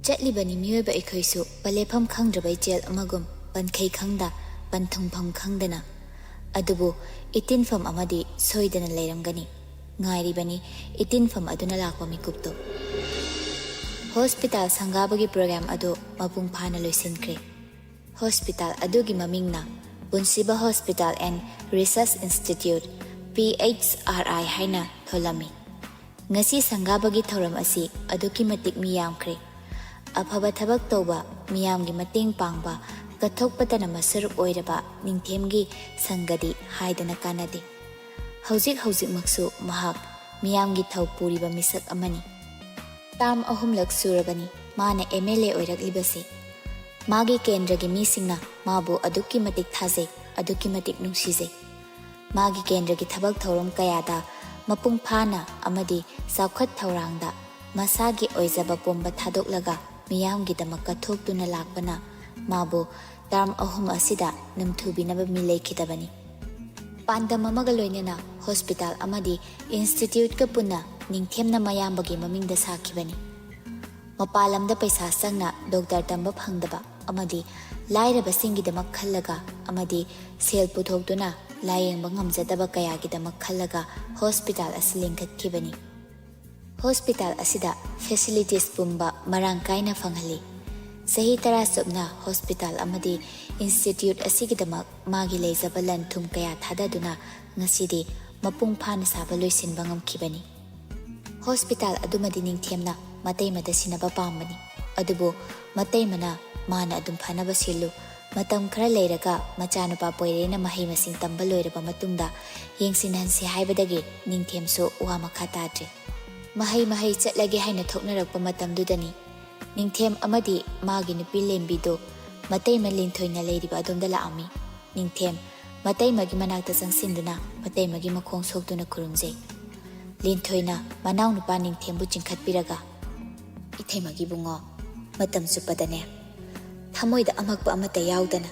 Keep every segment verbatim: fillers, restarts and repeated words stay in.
ꯆꯠꯂꯤꯕꯅꯤ ꯃꯤꯑꯣꯏꯕ ꯑꯩꯈꯣꯏꯁꯨ ꯄꯂꯦꯐꯝ ꯈꯪꯗ꯭ꯔꯕ ꯏꯆꯦꯜ ꯑꯃꯒꯨꯝ, ꯄꯟꯈꯩ ꯈꯪꯗ, ꯄꯟꯊꯨꯡꯐꯝ ꯈꯪꯗꯅ꯫ ꯑꯗꯨꯕꯨ ꯏꯇꯤꯟꯐꯝ ꯑꯃꯗꯤ ꯁꯣꯏꯗꯅ ꯂꯩꯔꯝꯒꯅꯤ꯫ ꯉꯥꯏꯔꯤꯕꯅꯤ ꯏꯇꯤꯟꯐꯝ ꯑꯗꯨꯅ ꯂꯥꯛꯄ ꯃꯤꯀꯨꯞꯇꯨ꯫ ꯍꯣꯁꯄꯤꯇꯥꯜ ꯁꯪꯒꯥꯕꯒꯤ ꯄ꯭ꯔꯣꯒ꯭ꯔꯥꯝ ꯑꯗꯨ ꯃꯄꯨꯡ ꯐꯥꯅ ꯂꯣꯏꯁꯤꯟꯈ꯭ꯔꯦ꯫ ꯍꯣꯁꯄꯤꯇꯥꯜ ꯑꯗꯨꯒꯤ ꯃꯃꯤꯡꯅ ꯄꯨꯟꯁꯤꯕ hospital and research institute, P H R I, ꯍꯥꯏꯅ ꯊꯣꯜꯂꯝꯃꯤ꯫ ꯉꯁꯤ ꯁꯪꯒꯥꯕꯒꯤ ꯊꯧꯔꯝ ꯑꯁꯤ ꯑꯗꯨꯛꯀꯤ ꯃꯇꯤꯛ ꯃꯤ ꯌꯥꯝꯈ꯭ꯔꯦ꯫ ꯑꯐꯕ ꯊꯕꯛ ꯇꯧꯕ, ꯃꯤꯌꯥꯝꯒꯤ ꯃꯇꯦꯡ ꯄꯥꯡꯕ, ꯀꯠꯊꯣꯛꯄꯇꯅ ꯃꯁꯔꯨꯛ ꯑꯣꯏꯔꯕ ꯅꯤꯡꯊꯦꯝꯒꯤ ꯁꯪꯒꯗꯤ ꯍꯥꯏꯗꯅ ꯀꯥꯟꯅꯗꯦ꯫ ꯍꯧꯖꯤꯛ ꯍꯧꯖꯤꯛꯃꯛꯁꯨ ꯃꯍꯥꯛ ꯃꯤꯌꯥꯝꯒꯤ ꯊꯧ ꯄꯨꯔꯤꯕ ꯃꯤꯁꯛ ꯑꯃꯅꯤ꯫ ꯇꯥꯝ ꯑꯍꯨꯝꯂꯛ ꯁꯨꯔꯕꯅꯤ ꯃꯥꯅ ꯑꯦꯝ ꯑꯦꯜ ꯑꯦ ꯑꯣꯏꯔꯛꯂꯤꯕꯁꯤ꯫ ꯃꯥꯒꯤ ꯀꯦꯟꯗ꯭ꯔꯒꯤ ꯃꯤꯁꯤꯡꯅ ꯃꯥꯕꯨ ꯑꯗꯨꯛꯀꯤ ꯃꯇꯤꯛ ꯊꯥꯖꯩ, ꯑꯗꯨꯛꯀꯤ ꯃꯇꯤꯛ ꯅꯨꯡꯁꯤꯖꯩ꯫ ꯃꯥꯒꯤ ꯀꯦꯟꯗ꯭ꯔꯒꯤ ꯊꯕꯛ ꯊꯧꯔꯝ ꯀꯌꯥꯗ ꯃꯄꯨꯡ ꯐꯥꯅ ꯑꯃꯗꯤ ꯆꯥꯎꯈꯠ ꯊꯧꯔꯥꯡꯗ ꯃꯁꯥꯒꯤ ꯑꯣꯏꯖꯕ ꯄꯨꯝꯕ ꯊꯥꯗꯣꯛꯂꯒ ꯃꯤꯌꯥꯝꯒꯤꯗꯃꯛ ꯀꯠꯊꯣꯛꯇꯨꯅ ꯂꯥꯛꯄꯅ ꯃꯥꯕꯨ ꯇꯥꯔꯝ ꯑꯍꯨꯝ ꯑꯁꯤꯗ ꯅꯝꯊꯨꯕꯤꯅꯕ ꯃꯤ ꯂꯩꯈꯤꯗꯕꯅꯤ꯫ ꯄꯥꯟꯗꯝ ꯑꯃꯒ ꯂꯣꯏꯅꯅ ꯍꯣꯁꯄꯤꯇꯥꯜ ꯑꯃꯗꯤ ꯏꯟꯁꯇꯤꯇ꯭ꯌꯨꯠꯀ ꯄꯨꯟꯅ ꯅꯤꯡꯊꯦꯝꯅ ꯃꯌꯥꯝꯕꯒꯤ ꯃꯃꯤꯡꯗ ꯁꯥꯈꯤꯕꯅꯤ꯫ ꯃꯄꯥꯟ ꯂꯝꯗ ꯄꯩꯁꯥ ꯆꯪꯅ ꯗꯣꯛꯇꯔ ꯇꯝꯕ ꯐꯪꯗꯕ ꯑꯃꯗꯤ ꯂꯥꯏꯔꯕꯁꯤꯡꯒꯤꯗꯃꯛ ꯈꯜꯂꯒ ꯑꯃꯗꯤ ꯁꯦꯜ ꯄꯨꯊꯣꯛꯇꯨꯅ ꯂꯥꯌꯦꯡꯕ ꯉꯝꯖꯗꯕ ꯀꯌꯥꯒꯤꯗꯃꯛ ꯈꯜꯂꯒ ꯍꯣꯁꯄꯤꯇꯥꯜ ꯑꯁꯤ ꯂꯤꯡꯈꯠꯈꯤꯕꯅꯤ꯫ ꯍꯣꯁꯄꯤꯇꯥꯜ ꯑꯁꯤꯗ ꯐꯦꯁꯤꯂꯤꯇꯤꯁ ꯄꯨꯝꯕ ꯃꯔꯥꯡ ꯀꯥꯏꯅ ꯐꯪꯍꯜꯂꯤ꯫ ꯆꯍꯤ ꯇꯔꯥ ꯆꯨꯞꯅ ꯍꯣꯁꯄꯤꯇꯥꯜ ꯑꯃꯗꯤ ꯏꯟꯁꯇꯤꯇ꯭ꯌꯨꯠ ꯑꯁꯤꯒꯤꯗꯃꯛ ꯃꯥꯒꯤ ꯂꯩꯖꯕ ꯂꯟ ꯊꯨꯝ ꯀꯌꯥ ꯊꯥꯗꯗꯨꯅ ꯉꯁꯤꯗꯤ ꯃꯄꯨꯡ ꯐꯥꯅ ꯁꯥꯕ ꯂꯣꯏꯁꯤꯟꯕ ꯉꯝꯈꯤꯕꯅꯤ꯫ ꯍꯣꯁꯄꯤꯇꯥꯜ ꯑꯗꯨꯃꯗꯤ ꯅꯤꯡꯊꯦꯝꯅ ꯃꯇꯩꯃꯗ ꯁꯤꯟꯅꯕ ꯄꯥꯝꯕꯅꯤ꯫ ꯑꯗꯨꯕꯨ ꯃꯇꯩꯃꯅ ꯃꯥꯅ ꯑꯗꯨꯝ ꯐꯅꯕ ꯁꯤꯜꯂꯨ, ꯃꯇꯝ ꯈꯔ ꯂꯩꯔꯒ ꯃꯆꯥꯅꯨꯄꯥ ꯄꯣꯏꯔꯦꯅ ꯃꯍꯩ ꯃꯁꯤꯡ ꯇꯝꯕ ꯂꯣꯏꯔꯕ ꯃꯇꯨꯡꯗ ꯌꯦꯡꯁꯤꯟꯍꯟꯁꯤ ꯍꯥꯏꯕꯗꯒꯤ ꯅꯤꯡꯊꯦꯝꯁꯨ ꯋꯥ ꯃꯈꯥ ꯇꯥꯗ꯭ꯔꯦ꯫ ꯃꯍꯩ ꯃꯍꯩ ꯆꯠꯂꯒꯦ ꯍꯥꯏꯅ ꯊꯣꯛꯅꯔꯛꯄ ꯃꯇꯝꯗꯨꯗꯅꯤ ꯅꯤꯡꯊꯦꯝ ꯑꯃꯗꯤ ꯃꯥꯒꯤ ꯅꯨꯄꯤ ꯂꯦꯝꯕꯤꯗꯨ ꯃꯇꯩꯃ ꯂꯤꯟꯊꯣꯏꯅ ꯂꯩꯔꯤꯕ ꯑꯗꯣꯝꯗ ꯂꯥꯛꯑꯝꯃꯤ꯫ ꯅꯤꯡꯊꯦꯝ ꯃꯇꯩꯃꯒꯤ ꯃꯅꯥꯛꯇ ꯆꯪꯁꯤꯟꯗꯨꯅ ꯃꯇꯩꯃꯒꯤ ꯃꯈꯣꯡ ꯁꯣꯛꯇꯨꯅ ꯈꯨꯔꯨꯝꯖꯩ꯫ ꯂꯤꯟꯊꯣꯏꯅ ꯃꯅꯥꯎꯅꯨꯄꯥ ꯅꯤꯡꯊꯦꯝꯕꯨ ꯆꯤꯡꯈꯠꯄꯤꯔꯒ, "ꯏꯇꯩꯃꯒꯤ ꯏꯕꯨꯡꯉꯣ, ꯃꯇꯝ ꯆꯨꯞꯄꯗꯅꯦ ꯊꯃꯣꯏꯗ ꯑꯃꯛꯄ ꯑꯃꯠꯇ ꯌꯥꯎꯗꯅ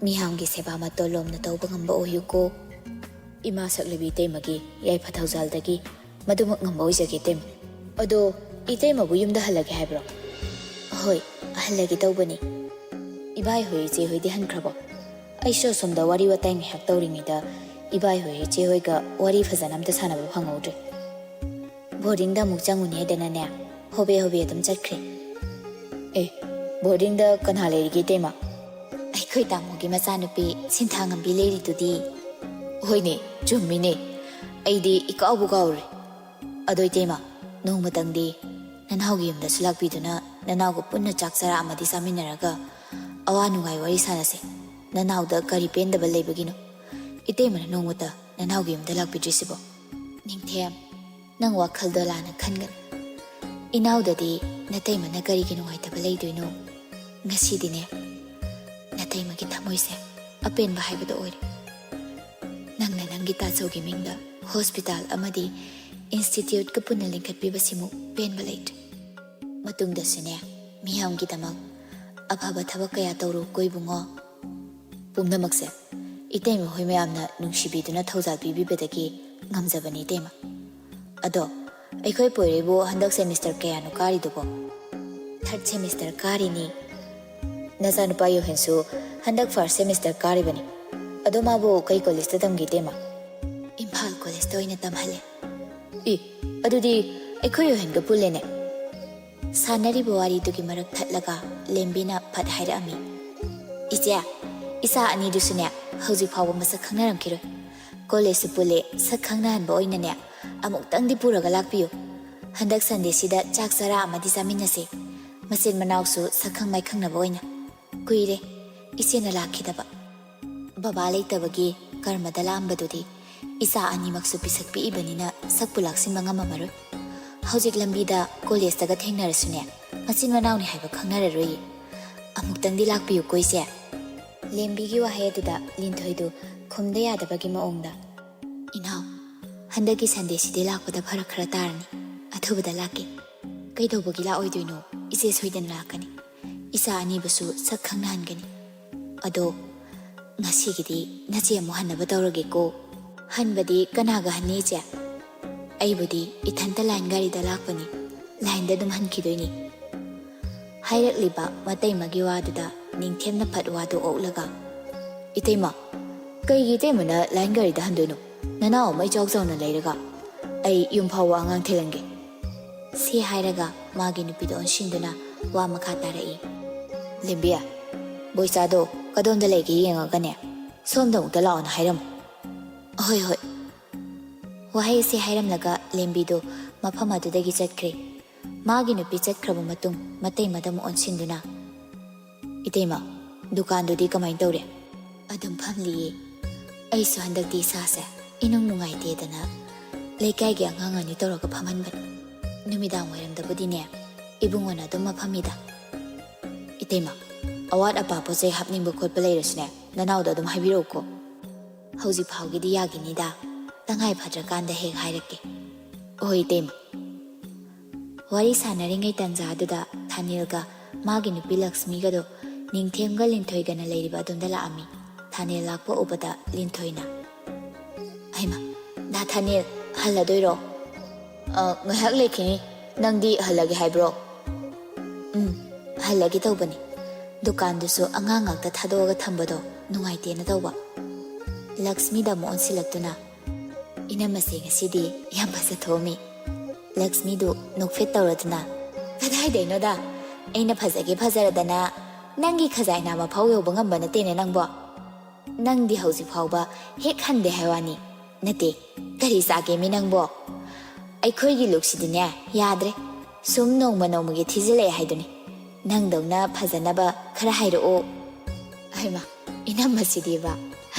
ꯃꯤꯌꯥꯝꯒꯤ ꯁꯦꯕꯥ ꯃꯇꯣꯂꯣꯝꯅ ꯇꯧꯕ ꯉꯝꯕ ꯑꯣꯏꯌꯨꯀꯣ꯫ ꯏꯃꯥ ꯁꯛꯂꯕꯤ ꯏꯇꯩꯃꯒꯤ ꯌꯥꯏꯐ ꯊꯧꯖꯥꯜꯗꯒꯤ ꯃꯗꯨꯃꯛ ꯉꯝꯕ ꯑꯣꯏꯖꯒꯦ ꯏꯇꯩꯃ꯫ ꯑꯗꯣ ꯏꯇꯩꯃꯕꯨ ꯌꯨꯝꯗ ꯍꯜꯂꯒꯦ ꯍꯥꯏꯕ꯭ꯔꯣ?" ꯍꯣꯏ, ꯍꯜꯂꯒꯦ ꯇꯧꯕꯅꯤ꯫ ꯏꯕꯥꯏ ꯍꯣꯏ, ꯏꯆꯦ ꯍꯣꯏꯗꯤ ꯍꯟꯈ꯭ꯔꯕꯣ? ꯑꯩꯁꯨ ꯑꯁꯣꯝꯗ ꯋꯥꯔꯤ ꯋꯥꯇꯥꯏ ꯉꯥꯏꯍꯥꯛ ꯇꯧꯔꯤꯉꯩꯗ ꯏꯕꯥꯏ ꯍꯣꯏ, ꯏꯆꯦ ꯍꯣꯏꯒ ꯋꯥꯔꯤ ꯐꯖꯅ ꯑꯝꯇ ꯁꯥꯟꯅꯕ ꯐꯪꯍꯧꯗ꯭ꯔꯦ꯫ ꯕꯣꯔꯗꯤꯡꯗ ꯑꯃꯨꯛ ꯆꯪꯉꯨꯅꯤ ꯍꯥꯏꯗꯅꯅꯦ, ꯍꯣꯕꯦ ꯍꯣꯕꯦ ꯑꯗꯨꯝ ꯆꯠꯈ꯭ꯔꯦ꯫ ꯑꯦ, ꯕꯣꯔꯗꯤꯡꯗ ꯀꯅꯥ ꯂꯩꯔꯤꯒꯦ, ꯏꯇꯩꯃ? ꯑꯩꯈꯣꯏ ꯇꯥꯃꯣꯒꯤ ꯃꯆꯥꯅꯨꯄꯤ ꯁꯤꯟꯊꯥꯉꯝꯕꯤ ꯂꯩꯔꯤꯗꯨꯗꯤ꯫ ꯍꯣꯏꯅꯦ, ꯆꯨꯝꯃꯤꯅꯦ, ꯑꯩꯗꯤ ꯏꯀꯥꯎꯕꯨ ꯀꯥꯎꯔꯦ꯫ ꯑꯗꯣ ꯏꯇꯩꯃ, ꯅꯣꯡꯃꯇꯪꯗꯤ ꯅꯅꯥꯎꯒꯤ ꯌꯨꯝꯗꯁꯨ ꯂꯥꯛꯄꯤꯗꯨꯅ ꯅꯅꯥꯎꯒ ꯄꯨꯟꯅ ꯆꯥꯛ ꯆꯔꯥ ꯑꯃꯗꯤ ꯆꯥꯃꯤꯟꯅꯔꯒ ꯑꯋꯥ ꯅꯨꯡꯉꯥꯏ ꯋꯥꯔꯤ ꯁꯥꯟꯅꯁꯦ꯫ ꯅꯅꯥꯎꯗ ꯀꯔꯤ ꯄꯦꯟꯗꯕ ꯂꯩꯕꯒꯤꯅꯣ ꯏꯇꯩꯃꯅ ꯅꯣꯡꯃꯇ ꯅꯅꯥꯎꯒꯤ ꯌꯨꯝꯗ ꯂꯥꯛꯄꯤꯗ꯭ꯔꯤꯁꯤꯕꯣ? ꯅꯤꯡꯊꯦꯝ, ꯅꯪ ꯋꯥꯈꯜꯗꯣ ꯂꯥꯟꯅ ꯈꯟꯒꯅꯨ꯫ ꯏꯅꯥꯎꯗꯗꯤ ꯅꯇꯩꯃꯅ ꯀꯔꯤꯒꯤ ꯅꯨꯡꯉꯥꯏꯇꯕ ꯂꯩꯗꯣꯏꯅꯣ? ꯉꯁꯤꯗꯤꯅꯦ, ꯅꯇꯩꯃꯒꯤ ꯊꯃꯣꯏꯁꯦ ꯑꯄꯦꯟꯕ ꯍꯥꯏꯕꯗꯣ ꯑꯣꯏꯔꯦ꯫ ꯅꯪꯅ ꯅꯪꯒꯤ ꯇꯥꯆꯧꯒꯤ ꯃꯤꯡꯗ ꯍꯣꯁꯄꯤꯇꯥꯜ ꯑꯃꯗꯤ ꯏꯟꯁꯇꯤꯇ꯭ꯌꯨꯠꯀ ꯄꯨꯟꯅ ꯂꯤꯡꯈꯠꯄꯤꯕꯁꯤꯃꯨꯛ ꯄꯦꯟꯕ ꯂꯩꯇ꯭ꯔꯦ꯫ ꯃꯇꯨꯡꯗꯁꯨꯅꯦ, ꯃꯤꯌꯥꯝꯒꯤꯗꯃꯛ ꯑꯐꯕ ꯊꯕꯛ ꯀꯌꯥ ꯇꯧꯔꯨꯀꯣ ꯏꯕꯨꯡꯉꯣ꯫ ꯄꯨꯝꯅꯃꯛꯁꯦ ꯏꯇꯩꯃ ꯍꯣꯏ ꯃꯌꯥꯝꯅ ꯅꯨꯡꯁꯤꯕꯤꯗꯨꯅ ꯊꯧꯖꯥꯜ ꯄꯤꯕꯤꯕꯗꯒꯤ ꯉꯝꯖꯕꯅꯤ ꯏꯇꯩꯃ꯫ ꯑꯗꯣ, ꯑꯩꯈꯣꯏ ꯄꯣꯏꯔꯩꯕꯨ ꯍꯟꯗꯛ ꯁꯦꯃꯤꯁꯇꯔ ꯀꯌꯥꯅꯣ ꯀꯥꯔꯤꯗꯨꯕꯣ? ꯊꯥꯔꯠ ꯁꯦꯃꯤꯁꯇꯔ ꯀꯥꯔꯤꯅꯤ꯫ ꯅꯆꯥꯅꯨꯄꯥ ꯌꯣꯍꯦꯟꯁꯨ ꯍꯟꯗꯛ ꯐꯥꯔꯁ ꯁꯦꯃꯤꯁꯇꯔ ꯀꯥꯔꯤꯕꯅꯤ꯫ ꯑꯗꯣ ꯃꯥꯕꯨ ꯀꯩ ꯀꯣꯂꯦꯖꯇ ꯇꯝꯒꯦ ꯏꯇꯩꯃ? ꯏꯝꯐꯥꯜ ꯀꯣꯂꯦꯖꯇ ꯑꯣꯏꯅ ꯇꯝꯍꯜꯂꯦ꯫ ꯑꯦ, ꯑꯗꯨꯗꯤ ꯑꯩꯈꯣꯏ ꯌꯣꯍꯦꯟꯒ ꯄꯨꯜꯂꯦꯅꯦ꯫ ꯁꯥꯟꯅꯔꯤꯕ ꯋꯥꯔꯤꯗꯨꯒꯤ ꯃꯔꯛ ꯊꯠꯂꯒ ꯂꯦꯝꯕꯤꯅ ꯐꯠ ꯍꯥꯏꯔꯛꯑꯝꯃꯤ, "ꯏꯆꯦ, ꯏꯆꯥ ꯑꯅꯤꯗꯨꯁꯨꯅꯦ ꯍꯧꯖꯤꯛ ꯐꯥꯎꯕ ꯃꯁꯛ ꯈꯪꯅꯔꯝꯈꯤꯔꯣꯏ꯫ ꯀꯣꯂꯦꯖꯁꯨ ꯄꯨꯜꯂꯦ, ꯁꯛ ꯈꯪꯅꯍꯟꯕ ꯑꯣꯏꯅꯅꯦ ꯑꯃꯨꯛꯇꯪꯗꯤ ꯄꯨꯔꯒ ꯂꯥꯛꯄꯤꯌꯨ꯫ ꯍꯟꯗꯛ ꯁꯟꯗꯦꯁꯤꯗ ꯆꯥꯛ ꯆꯔꯥ ꯑꯃꯗꯤ ꯆꯥꯃꯤꯟꯅꯁꯤ꯫ ꯃꯆꯤꯟ ꯃꯅꯥꯎꯁꯨ ꯁꯛ ꯈꯪ ꯃꯥꯏ ꯈꯪꯅꯕ ꯑꯣꯏꯅ꯫ ꯀꯨꯏꯔꯦ ꯏꯆꯦꯅ ꯂꯥꯛꯈꯤꯗꯕ꯫ ꯕꯕꯥ ꯂꯩꯇꯕꯒꯤ ꯀꯔꯃꯗ ꯂꯥꯛꯑꯝꯕꯗꯨꯗꯤ ꯏꯆꯥ ꯑꯅꯤꯃꯛꯁꯨ ꯄꯤꯁꯛ ꯄꯤꯛꯏꯕꯅꯤꯅ ꯁꯛꯄꯨ ꯂꯥꯛꯁꯤꯟꯕ ꯉꯝꯃꯝꯃꯔꯣꯏ꯫ ꯍꯧꯖꯤꯛ ꯂꯝꯕꯤꯗ ꯀꯣꯂꯦꯖꯇꯒ ꯊꯦꯡꯅꯔꯁꯨꯅꯦ, ꯃꯆꯤꯟ ꯃꯅꯥꯎꯅꯤ ꯍꯥꯏꯕ ꯈꯪꯅꯔꯔꯣꯏꯌꯦ꯫ ꯑꯃꯨꯛꯇꯪꯗꯤ ꯂꯥꯛꯄꯤꯌꯨꯀꯣ ꯏꯆꯦ꯫" ꯂꯦꯝꯕꯤꯒꯤ ꯋꯥꯍꯩ ꯑꯗꯨꯗ ꯂꯤꯟꯊꯣꯏꯗꯨ ꯈꯨꯝꯗ ꯌꯥꯗꯕꯒꯤ ꯃꯑꯣꯡꯗ, "ꯏꯅꯥꯎ, ꯍꯟꯗꯛꯀꯤ ꯁꯟꯗꯦꯁꯤꯗꯤ ꯂꯥꯛꯄꯗ ꯐꯔꯛ ꯈꯔ ꯇꯥꯔꯅꯤ꯫ ꯑꯊꯨꯕꯗ ꯂꯥꯛꯀꯦ꯫" "ꯀꯩꯗꯧꯕꯒꯤ ꯂꯥꯛꯑꯣꯏꯗꯣꯏꯅꯣ? ꯏꯆꯦ ꯁꯣꯏꯗꯅ ꯂꯥꯛꯀꯅꯤ꯫ ꯏꯆꯥ ꯑꯅꯤꯕꯨꯁꯨ ꯁꯛ ꯈꯪꯅꯍꯟꯒꯅꯤ꯫ ꯑꯗꯣ ꯉꯁꯤꯒꯤꯗꯤ ꯅꯆꯦ ꯑꯃꯨꯛ ꯍꯟꯅꯕ ꯇꯧꯔꯒꯦꯀꯣ꯫" "ꯍꯟꯕꯗꯤ ꯀꯅꯥꯒ ꯍꯟꯅꯤ ꯏꯆꯦ?" "ꯑꯩꯕꯨꯗꯤ ꯏꯊꯟꯇ ꯂꯥꯏꯟ ꯒꯥꯔꯤꯗ ꯂꯥꯛꯄꯅꯤ꯫ ꯂꯥꯏꯟꯗ ꯑꯗꯨꯝ ꯍꯟꯈꯤꯗꯣꯏꯅꯤ꯫" ꯍꯥꯏꯔꯛꯂꯤꯕ ꯃꯇꯩꯃꯒꯤ ꯋꯥꯗꯨꯗ ꯅꯤꯡꯊꯦꯝꯅ ꯐꯠ ꯋꯥꯗꯨ ꯑꯣꯛꯂꯒ, "ꯏꯇꯩꯃ, ꯀꯩꯒꯤ ꯏꯇꯩꯃꯅ ꯂꯥꯏꯟ ꯒꯥꯔꯤꯗ ꯍꯟꯗꯣꯏꯅꯣ? ꯅꯅꯥꯎ ꯑꯃ ꯏꯆꯥꯎ ꯆꯥꯎꯅ ꯂꯩꯔꯒ꯫ ꯑꯩ ꯌꯨꯝ ꯐꯥꯎꯕ ꯑꯉꯥꯡ ꯊꯤꯜꯍꯟꯒꯦ," ꯁꯤ ꯍꯥꯏꯔꯒ ꯃꯥꯒꯤ ꯅꯨꯄꯤꯗ ꯑꯣꯟꯁꯤꯟꯗꯨꯅ ꯋꯥ ꯃꯈꯥ ꯇꯥꯔꯛꯏ꯫ "ꯂꯦꯝꯕꯤ, ꯕꯣꯏꯆꯥꯗꯣ ꯀꯗꯣꯝꯗ ꯂꯩꯒꯦ ꯌꯦꯡꯉꯒꯅꯦ, ꯁꯣꯝꯗ ꯑꯃꯨꯛꯇ ꯂꯥꯛꯑꯣꯅ ꯍꯥꯏꯔꯝꯃꯨ꯫" "ꯍꯣꯏ, ꯍꯣꯏ꯫" ꯋꯥꯍꯩ ꯑꯁꯤ ꯍꯥꯏꯔꯝꯂꯒ ꯂꯦꯝꯕꯤꯗꯨ ꯃꯐꯝ ꯑꯗꯨꯗꯒꯤ ꯆꯠꯈ꯭ꯔꯦ꯫ ꯃꯥꯒꯤ ꯅꯨꯄꯤ ꯆꯠꯈ꯭ꯔꯕ ꯃꯇꯨꯡ ꯃꯇꯩꯃꯗ ꯑꯃꯨꯛ ꯑꯣꯟꯁꯤꯟꯗꯨꯅ, "ꯏꯇꯩꯃ, ꯗꯨꯀꯥꯟꯗꯨꯗꯤ ꯀꯃꯥꯏꯅ ꯇꯧꯔꯦ?" "ꯑꯗꯨꯝ ꯐꯝꯂꯤꯌꯦ꯫ ꯑꯩꯁꯨ ꯍꯟꯗꯛꯇꯤ ꯏꯁꯥꯁꯦ ꯏꯅꯨꯡ ꯅꯨꯡꯉꯥꯏꯇꯦꯗꯅ ꯂꯩꯀꯥꯏꯒꯤ ꯑꯉꯥꯡ ꯑꯅꯤ ꯇꯧꯔꯒ ꯐꯝꯍꯟꯕꯅꯤ꯫ ꯅꯨꯃꯤꯗꯥꯡ ꯋꯥꯏꯔꯝꯗꯕꯨꯗꯤꯅꯦ, ꯏꯕꯨꯡꯉꯣꯅ ꯑꯗꯨꯝ ꯃꯐꯝꯃꯤꯗ꯫" "ꯏꯇꯩꯃ, ꯑꯋꯥꯠ ꯑꯄꯥ ꯄꯣꯠ ꯆꯩ ꯍꯥꯞꯅꯤꯡꯕ ꯈꯣꯠꯄ ꯂꯩꯔꯁꯨꯅꯦ, ꯅꯅꯥꯎꯗ ꯑꯗꯨꯝ ꯍꯥꯏꯕꯤꯔꯛꯎꯀꯣ꯫ ꯍꯧꯖꯤꯛ ꯐꯥꯎꯒꯤꯗꯤ ꯌꯥꯒꯤꯅꯤꯗ, ꯇꯉꯥꯏ ꯐꯗ꯭ꯔꯀꯥꯟꯗ ꯍꯦꯛ ꯍꯥꯏꯔꯛꯀꯦ꯫" "ꯍꯣꯏ, ꯏꯇꯩꯃ꯫" ꯋꯥꯔꯤ ꯁꯥꯟꯅꯔꯤꯉꯩ ꯇꯟꯖꯥꯗꯨꯗ ꯊꯥꯅꯤꯜꯒ ꯃꯥꯒꯤ ꯅꯨꯄꯤ ꯂꯛꯁꯃꯤꯒꯗꯣ ꯅꯤꯡꯊꯦꯝꯒ ꯂꯤꯟꯊꯣꯏꯒꯅ ꯂꯩꯔꯤꯕ ꯑꯗꯣꯝꯗ ꯂꯥꯛꯑꯝꯃꯤ꯫ ꯊꯥꯅꯤꯜ ꯂꯥꯛꯄ ꯎꯕꯗ ꯂꯤꯟꯊꯣꯏꯅ, "ꯍꯩꯃ, ꯗꯥ ꯊꯥꯅꯤꯜ, ꯍꯜꯂꯗꯣꯏꯔꯣ?" "ꯑ, ꯉꯥꯏꯍꯥꯛ ꯂꯩꯈꯤꯅꯤ꯫ ꯅꯪꯗꯤ ꯍꯜꯂꯒꯦ ꯍꯥꯏꯕ꯭ꯔꯣ?" "ꯎꯝ, ꯍꯜꯂꯒꯦ ꯇꯧꯕꯅꯤ꯫ ꯗꯨꯀꯥꯟꯗꯨꯁꯨ ꯑꯉꯥꯡ ꯉꯥꯛꯇ ꯊꯥꯗꯣꯛꯑꯒ ꯊꯝꯕꯗꯣ ꯅꯨꯡꯉꯥꯏꯇꯦꯅ ꯇꯧꯕ꯫" ꯂꯛꯁꯃꯤꯗ ꯑꯃꯨꯛ ꯑꯣꯟꯁꯤꯜꯂꯛꯇꯨꯅ, "ꯏꯅꯝꯃꯁꯦ ꯉꯁꯤꯗꯤ ꯌꯥꯝ ꯐꯖꯊꯣꯛꯑꯝꯃꯤ꯫" ꯂꯛꯁꯃꯤꯗꯨ ꯅꯣꯛꯐꯦꯠ ꯇꯧꯔꯗꯨꯅ, "ꯀꯗꯥꯏꯗꯩꯅꯣꯗ? ꯑꯩꯅ ꯐꯖꯒꯦ ꯐꯖꯔꯗꯅ ꯅꯪꯒꯤ ꯈꯖꯥꯏ ꯅꯥꯝꯃ ꯐꯥꯎ ꯌꯧꯕ ꯉꯝꯕ ꯅꯠꯇꯦꯅꯦ ꯅꯪꯕꯣ꯫ ꯅꯪꯗꯤ ꯍꯧꯖꯤꯛ ꯐꯥꯎꯕ ꯍꯦꯛ ꯍꯟꯗꯦ ꯍꯥꯏ ꯋꯥꯅꯤ꯫ ꯅꯠꯇꯦ, ꯀꯔꯤ ꯆꯥꯒꯦꯃꯤ ꯅꯪꯕꯣ? ꯑꯩꯈꯣꯏꯒꯤ ꯂꯨꯛꯁꯤꯗꯤꯅꯦ, ꯌꯥꯗ꯭ꯔꯦ꯫ ꯁꯨꯝ ꯅꯣꯡꯃ ꯅꯣꯡꯃꯒꯤ ꯊꯤꯖꯤꯜꯂꯛꯑꯦ ꯍꯥꯏꯗꯨꯅꯤ꯫ ꯅꯪꯗꯧꯅ ꯐꯖꯅꯕ ꯈꯔ ꯍꯥꯏꯔꯛꯑꯣ꯫" ꯍꯩꯃꯥ, ꯏꯅꯝꯃꯁꯤꯗꯤꯕ꯫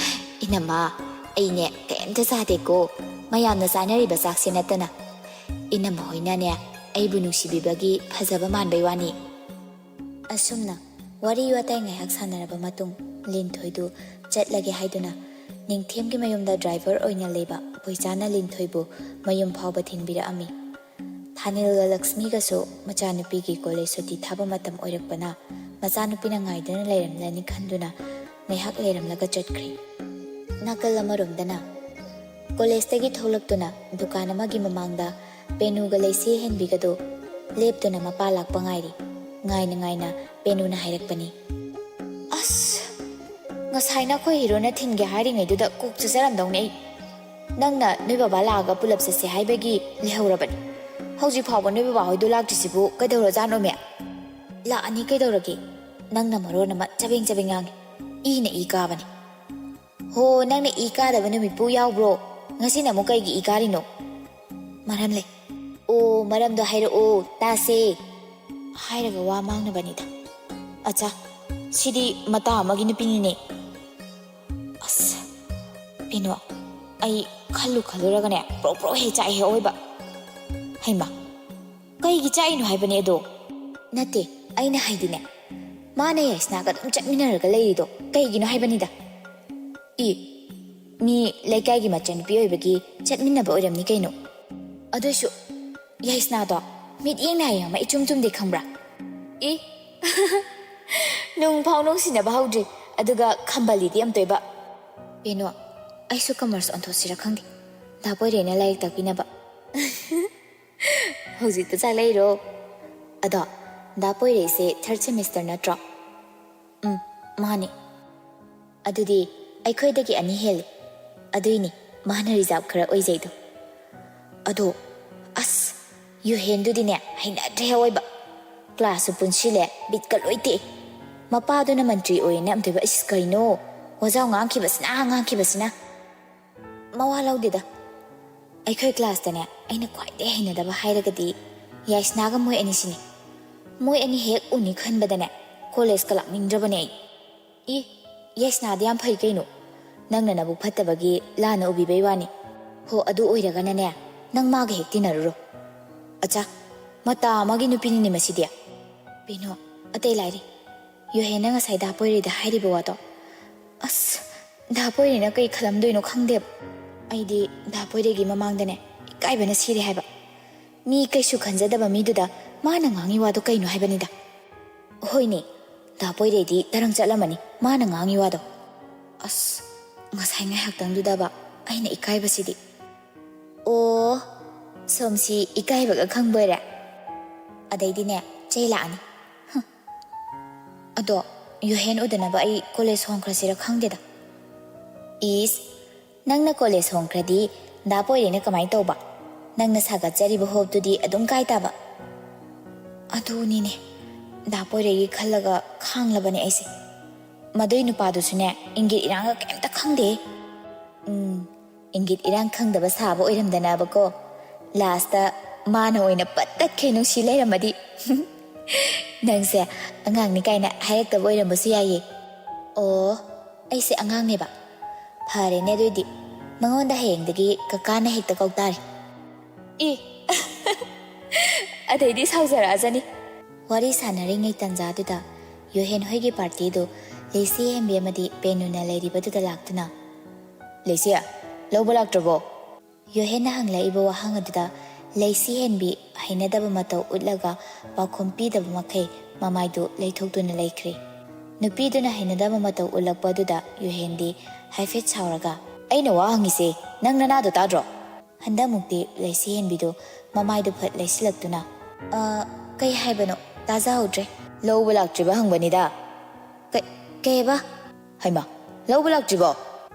"ꯏꯅꯝꯃ, ꯑꯩꯅꯦ ꯀꯩꯝꯇ ꯆꯥꯗꯦꯀꯣ, ꯃꯌꯥꯝꯅ ꯆꯥꯅꯔꯤꯕ ꯆꯥꯛꯁꯦ ꯅꯠꯇꯅ꯫ ꯏꯅꯝꯃ ꯍꯣꯏꯅꯅꯦ ꯑꯩꯕꯨ ꯅꯨꯡꯁꯤꯕꯤꯕꯒꯤ ꯐꯖꯕ ꯃꯥꯟꯕꯩ ꯋꯥꯅꯤ꯫" ꯑꯁꯨꯝꯅ ꯋꯥꯔꯤ ꯋꯥꯇꯥꯏ ꯉꯥꯏꯍꯥꯛ ꯁꯥꯟꯅꯔꯕ ꯃꯇꯨꯡ, ꯂꯤꯟꯊꯣꯏꯗꯨ ꯆꯠꯂꯒꯦ ꯍꯥꯏꯗꯨꯅ ꯅꯤꯡꯊꯦꯝꯒꯤ ꯃꯌꯨꯝꯗ ꯗ꯭ꯔꯥꯏꯚꯔ ꯑꯣꯏꯅ ꯂꯩꯕ ꯕꯣꯏꯆꯥꯅ ꯂꯤꯟꯊꯣꯏꯕꯨ ꯃꯌꯨꯝ ꯐꯥꯎꯕ ꯊꯤꯟꯕꯤꯔꯛꯑꯝꯃꯤ꯫ ꯊꯥꯅꯤꯜꯒ ꯂꯛꯁꯃꯤꯒꯁꯨ ꯃꯆꯥꯅꯨꯄꯤꯒꯤ ꯀꯣꯂꯦꯖ ꯁꯨꯇꯤ ꯊꯥꯕ ꯃꯇꯝ ꯑꯣꯏꯔꯛꯄꯅ, ꯃꯆꯥꯅꯨꯄꯤꯅ ꯉꯥꯏꯗꯨꯅ ꯂꯩꯔꯝꯂꯅꯤ ꯈꯟꯗꯨꯅ ꯉꯥꯏꯍꯥꯛ ꯂꯩꯔꯝꯂꯒ ꯆꯠꯈ꯭ꯔꯦ꯫ ꯅꯥꯀꯜ ꯑꯃꯔꯣꯝꯗꯅ ꯀꯣꯂꯦꯖꯇꯒꯤ ꯊꯣꯛꯂꯛꯇꯨꯅ ꯗꯨꯀꯥꯟ ꯑꯃꯒꯤ ꯃꯃꯥꯡꯗ ꯄꯦꯅꯨꯒ ꯂꯩꯁꯤ ꯍꯦꯟꯕꯤꯒꯗꯨ ꯂꯦꯞꯇꯨꯅ ꯃꯄꯥ ꯂꯥꯛꯄ ꯉꯥꯏꯔꯤ꯫ ꯉꯥꯏꯅ ꯉꯥꯏꯅ ꯄꯦꯅꯨꯅ ꯍꯥꯏꯔꯛꯄꯅꯤ꯫ ꯑꯁ, ꯉꯁꯥꯏꯅ ꯑꯩꯈꯣꯏ ꯍꯤꯔꯣꯅ ꯊꯤꯟꯒꯦ ꯍꯥꯏꯔꯤꯉꯩꯗꯨꯗ ꯀꯣꯛ ꯆꯠꯆꯔꯝꯗꯧꯅꯦ ꯑꯩ꯫ ꯅꯪꯅ ꯅꯣꯏ ꯕꯕꯥ ꯂꯥꯛꯑꯒ ꯄꯨꯂꯞ ꯆꯠꯁꯦ ꯍꯥꯏꯕꯒꯤ ꯂꯩꯍꯧꯔꯕꯅꯤ꯫ ꯍꯧꯖꯤꯛ ꯐꯥꯎꯕ ꯅꯣꯏ ꯕꯕꯥ ꯍꯣꯏꯗꯣ ꯂꯥꯛꯇ꯭ꯔꯤꯁꯤꯕꯨ ꯀꯩꯗꯧꯔꯖꯥꯠꯅꯣꯃꯦ? ꯂꯥꯛꯑꯅꯤ ꯀꯩꯗꯧꯔꯒꯦ? ꯅꯪꯅ ꯃꯔꯣꯟ ꯑꯃ ꯆꯕꯦꯡ ꯆꯕꯦꯡ ꯉꯥꯡꯉꯤ꯫ ꯏꯅ ꯏ ꯀꯥꯕꯅꯤ꯫ ꯍꯣ, ꯅꯪꯅ ꯏ ꯀꯥꯗꯕ ꯅꯨꯃꯤꯠꯄꯨ ꯌꯥꯎꯕ꯭ꯔꯣ? ꯉꯁꯤꯅ ꯑꯃꯨꯛ ꯀꯩꯒꯤ ꯏ ꯀꯥꯔꯤꯅꯣ? ꯃꯔꯝ ꯂꯩ꯫ ꯑꯣ, ꯃꯔꯝꯗꯣ ꯍꯥꯏꯔꯛꯑꯣ, ꯇꯥꯁꯦ꯫ ꯍꯥꯏꯔꯒ ꯋꯥ ꯃꯥꯡꯅꯕꯅꯤꯗ꯫ ꯑꯆꯥ, ꯁꯤꯗꯤ ꯃꯇꯥ ꯑꯃꯒꯤ ꯅꯨꯄꯤꯅꯤꯅꯦ꯫ ꯑꯁ, ꯄꯦꯅꯨ, ꯑꯩ ꯈꯜꯂꯨ ꯈꯜꯂꯨꯔꯒꯅꯦ, ꯄ꯭ꯔꯣꯛ ꯄ꯭ꯔꯣꯛ ꯍꯦꯛ ꯆꯥꯛꯑꯦ ꯑꯑꯣꯏꯕ꯫ ꯍꯩꯃꯥ, ꯀꯩꯒꯤ ꯆꯥꯛꯏꯅꯣ ꯍꯥꯏꯕꯅꯦ ꯑꯗꯣ? ꯅꯠꯇꯦ, ꯑꯩꯅ ꯍꯥꯏꯗꯤꯅꯦ, ꯃꯥꯅ ꯌꯥꯏꯁꯅꯥꯒ ꯑꯗꯨꯝ ꯆꯠꯃꯤꯟꯅꯔꯒ ꯂꯩꯔꯤꯗꯣ ꯀꯩꯒꯤꯅꯣ ꯍꯥꯏꯕꯅꯤꯗ? ꯏ, ꯃꯤ ꯂꯩꯀꯥꯏꯒꯤ ꯃꯆꯟꯅꯨꯄꯤ ꯑꯣꯏꯕꯒꯤ ꯆꯠꯃꯤꯟꯅꯕ ꯑꯣꯏꯔꯝꯅꯤ ꯀꯩꯅꯣ꯫ ꯑꯗꯨꯏꯁꯨ ꯌꯥꯏꯁꯅꯥꯗꯣ ꯃꯤꯠꯌꯦꯡ ꯅꯥꯌꯦꯡ ꯑꯃ ꯏꯆꯨꯝ ꯆꯨꯝꯗꯦ ꯈꯪꯕ꯭ꯔꯥ? ꯏ, ꯅꯨꯡ ꯐꯥꯎ ꯅꯨꯡꯁꯤꯅꯕ ꯍꯧꯗ꯭ꯔꯤ, ꯑꯗꯨꯒ ꯈꯝꯕꯜꯂꯤꯗꯤ ꯌꯥꯝ ꯇꯣꯏꯕ꯫ ꯄꯦꯅꯨ, ꯑꯩꯁꯨ ꯀꯃꯔꯁ ꯑꯣꯟꯊꯣꯛꯁꯤꯔ ꯈꯪꯗꯦ, ꯗꯥ ꯄꯣꯏꯔꯦꯅ ꯂꯥꯏꯔꯤꯛ ꯇꯥꯛꯄꯤꯅꯕ꯫ ꯍꯧꯖꯤꯛꯇ ꯆꯥꯛꯂꯛꯏꯔꯣ? ꯑꯗꯣ, ꯗꯥ ꯄꯣꯏꯔꯩꯁꯦ ꯊꯥꯔꯠ ꯁꯦꯃꯤꯁꯇꯔ ꯅꯠꯇ꯭ꯔꯣ? ꯎꯝ, ꯃꯥꯅꯤ꯫ ꯑꯗꯨꯗꯤ ꯑꯩꯈꯣꯏꯗꯒꯤ ꯑꯅꯤ ꯍꯦꯜꯂꯤ꯫ ꯑꯗꯨꯏꯅꯤ ꯃꯥꯅ ꯔꯤꯖꯥꯕ ꯈꯔ ꯑꯣꯏꯖꯩꯗꯣ꯫ ꯑꯗꯣ, ꯑꯁ, ꯌꯨꯍꯦꯟꯗꯨꯗꯤꯅꯦ ꯍꯩꯅꯗ꯭ꯔꯦ ꯑꯑꯣꯏꯕ꯫ ꯀ꯭ꯂꯥꯁꯁꯨ ꯄꯨꯟꯁꯤꯜꯂꯦ, ꯕꯤꯠꯀ ꯂꯣꯏ ꯇꯦꯛꯏ꯫ ꯃꯄꯥꯗꯨꯅ ꯃꯟꯇ꯭ꯔꯤ ꯑꯣꯏꯌꯦꯅ ꯑꯝꯇꯣꯏꯕ, ꯏꯁ, ꯀꯩꯅꯣ? ꯋꯥꯖꯥꯎ ꯉꯥꯡꯈꯤꯕꯁꯤꯅ, ꯉꯥꯡꯈꯤꯕꯁꯤꯅ꯫ ꯃꯋꯥ ꯂꯧꯗꯦꯗ꯫ ꯑꯩꯈꯣꯏ ꯀ꯭ꯂꯥꯁꯇꯅꯦ ꯑꯩꯅ ꯈ꯭ꯋꯥꯏꯗꯩ ꯍꯩꯅꯗꯕ ꯍꯥꯏꯔꯒꯗꯤ ꯌꯥꯏꯁꯅꯥꯒ ꯃꯣꯏ ꯑꯅꯤꯁꯤꯅꯦ꯫ ꯃꯣꯏ ꯑꯅꯤ ꯍꯦꯛ ꯎꯅꯤ ꯈꯟꯕꯗꯅꯦ ꯀꯣꯂꯦꯖꯀ ꯂꯥꯛꯅꯤꯡꯗ꯭ꯔꯕꯅꯦ ꯑꯩ꯫ ꯏ, ꯌꯥꯏꯁꯅꯥꯗꯤ ꯌꯥꯝ ꯐꯩ ꯀꯩꯅꯣ꯫ ꯅꯪꯅ ꯅꯕꯨꯛ ꯐꯠꯇꯕꯒꯤ ꯂꯥꯟꯅ ꯎꯕꯤꯕꯩ ꯋꯥꯅꯤ꯫ ꯍꯣ, ꯑꯗꯨ ꯑꯣꯏꯔꯒꯅꯅꯦ, ꯅꯪ ꯃꯥꯒ ꯍꯦꯛ ꯇꯤꯟꯅꯔꯨꯔꯣ꯫ ꯑꯆꯥ, ꯃꯇꯥ ꯑꯃꯒꯤ ꯅꯨꯄꯤꯅꯤꯅꯦ ꯃꯁꯤꯗꯤ꯫ ꯄꯦꯅꯨ, ꯑꯇꯩ ꯂꯥꯏꯔꯤ꯫ ꯌꯨꯍꯦꯟꯅ ꯉꯁꯥꯏ ꯗꯥ ꯄꯣꯏꯔꯩꯗ ꯍꯥꯏꯔꯤꯕ ꯋꯥꯗꯣ꯫ ꯑꯁ, ꯗꯥ ꯄꯣꯏꯔꯩꯅ ꯀꯩ ꯈꯜꯂꯝꯗꯣꯏꯅꯣ ꯈꯪꯗꯦꯕ꯫ ꯑꯩꯗꯤ ꯗꯥ ꯄꯣꯏꯔꯩꯒꯤ ꯃꯃꯥꯡꯗꯅꯦ ꯏꯀꯥꯏꯕꯅ ꯁꯤꯔꯦ ꯍꯥꯏꯕ꯫ ꯃꯤ ꯀꯩꯁꯨ ꯈꯟꯖꯗꯕ ꯃꯤꯗꯨꯗ ꯃꯥꯅ ꯉꯥꯡꯉꯤ ꯋꯥꯗꯣ ꯀꯩꯅꯣ ꯍꯥꯏꯕꯅꯤꯗ꯫ ꯍꯣꯏꯅꯦ, ꯗꯥ ꯄꯣꯏꯔꯩꯗꯤ ꯇꯔꯪ ꯆꯠꯂꯝꯃꯅꯤ ꯃꯥꯅ ꯉꯥꯡꯉꯤ ꯋꯥꯗꯣ꯫ ꯑꯁ, ꯉꯁꯥꯏ ꯉꯥꯏꯍꯥꯛꯇꯪꯗꯨꯗꯕ ꯑꯩꯅ ꯏꯀꯥꯏꯕꯁꯤꯗꯤ꯫ ꯑꯣ, ꯁꯣꯝꯁꯤ ꯏꯀꯥꯏꯕꯒ ꯈꯪꯕꯣꯏꯔꯦ? ꯑꯗꯩꯗꯤꯅꯦ, ꯆꯩ ꯂꯥꯛꯑꯅꯤ꯫ ꯑꯗꯣ, ꯌꯨꯍꯦꯟ ꯎꯗꯅꯕ ꯑꯩ ꯀꯣꯂꯦꯖ ꯍꯣꯡꯈ꯭ꯔꯁꯤꯔ ꯈꯪꯗꯦꯗ꯫ ꯏꯁ, ꯅꯪꯅ ꯀꯣꯂꯦꯖ ꯍꯣꯡꯈ꯭ꯔꯗꯤ ꯗꯥ ꯄꯣꯏꯔꯩꯅ ꯀꯃꯥꯏꯅ ꯇꯧꯕ? ꯅꯪꯅ ꯁꯥꯒꯠꯆꯔꯤꯕ ꯍꯣꯞꯇꯨꯗꯤ ꯑꯗꯨꯝ ꯀꯥꯏ ꯇꯥꯕ? ꯑꯗꯨꯅꯤꯅꯦ, ꯗꯥ ꯄꯣꯏꯔꯩꯒꯤ ꯈꯜꯂꯒ ꯈꯥꯡꯂꯕꯅꯦ ꯑꯩꯁꯦ꯫ ꯃꯗꯨꯏ ꯅꯨꯄꯥꯗꯨꯁꯨꯅꯦ, ꯏꯪꯒꯤꯠ ꯏꯔꯥꯡꯒ ꯀꯩꯝꯇ ꯈꯪꯗꯦ꯫ ꯎꯝ, ꯏꯪꯒꯤꯠ ꯏꯔꯥꯡ ꯈꯪꯗꯕ ꯁꯥꯕ ꯑꯣꯏꯔꯝꯗꯅꯕꯀꯣ꯫ ꯂꯥꯁꯇ ꯃꯥꯅ ꯑꯣꯏꯅ ꯄꯠ ꯇꯠꯈꯩ ꯅꯨꯡꯁꯤ ꯂꯩꯔꯝꯃꯗꯤ꯫ ꯅꯪꯁꯦ ꯑꯉꯥꯡꯅꯤ ꯀꯥꯏꯅ ꯍꯥꯏꯔꯛꯇꯕ ꯑꯣꯏꯔꯝꯕꯁꯨ ꯌꯥꯏꯌꯦ꯫ ꯑꯣ, ꯑꯩꯁꯦ ꯑꯉꯥꯡꯅꯦꯕ꯫ ꯐꯔꯦꯅꯦ ꯑꯗꯨꯏꯗꯤ, ꯃꯉꯣꯟꯗ ꯍꯌꯦꯡꯗꯒꯤ ꯀꯀꯥꯅ ꯍꯦꯛꯇ ꯀꯧ ꯇꯥꯔꯦ꯫ ꯏ꯫ ꯑꯗꯩꯗꯤ ꯁꯥꯎꯖꯔꯛꯑꯖꯅꯤ꯫ ꯋꯥꯔꯤ ꯁꯥꯟꯅꯔꯤꯉꯩ ꯇꯟꯖꯥꯗꯨꯗ ꯌꯨꯍꯦꯟ ꯍꯣꯏꯒꯤ ꯄꯥꯔꯇꯤꯗꯨ ꯂꯤꯁꯤ ꯍꯦꯟꯕꯤ ꯑꯃꯗꯤ ꯄꯦꯅꯨꯅ ꯂꯩꯔꯤꯕꯗꯨꯗ ꯂꯥꯛꯇꯨꯅ, "ꯂꯤꯁꯤ, ꯂꯧꯕ ꯂꯥꯛꯇ꯭ꯔꯕꯣ?" ꯌꯨꯍꯦꯟꯅ ꯍꯪꯂꯛꯏꯕ ꯋꯥꯍꯪ ꯑꯗꯨꯗ ꯂꯩꯁꯤ ꯍꯦꯟꯕꯤ ꯍꯩꯅꯗꯕ ꯃꯇꯧ ꯎꯠꯂꯒ ꯄꯥꯎꯈꯨꯝ ꯄꯤꯗꯕ ꯃꯈꯩ ꯃꯃꯥꯏꯗꯨ ꯂꯩꯊꯣꯛꯇꯨꯅ ꯂꯩꯈ꯭ꯔꯦ꯫ ꯅꯨꯄꯤꯗꯨꯅ ꯍꯩꯅꯗꯕ ꯃꯇꯧ ꯎꯠꯂꯛꯄ ꯑꯗꯨꯗ ꯌꯨꯍꯦꯟꯗꯤ ꯍꯥꯏꯐꯦꯠ ꯁꯥꯎꯔꯒ, "ꯑꯩꯅ ꯋꯥ ꯍꯪꯉꯤꯁꯦ ꯅꯪ ꯅꯅꯥꯗꯣ ꯇꯥꯗ꯭ꯔꯣ?" ꯍꯟꯗꯛꯃꯨꯛꯇꯤ ꯂꯩꯁꯤ ꯍꯦꯟꯕꯤꯗꯨ ꯃꯃꯥꯏꯗꯨ ꯐꯠ ꯂꯩꯁꯤꯜꯂꯛꯇꯨꯅ, "ꯑ, ꯀꯩ ꯍꯥꯏꯕꯅꯣ? ꯇꯥꯖꯍꯧꯗ꯭ꯔꯦ꯫" "ꯂꯧꯕ ꯂꯥꯛꯇ꯭ꯔꯤꯕ ꯍꯪꯕꯅꯤꯗ꯫" "ꯀꯩ, ꯀꯩꯕ?" "ꯍꯩꯃꯥ, ꯂꯧꯕ ꯂꯥꯛꯇ꯭ꯔꯤꯕꯣ?"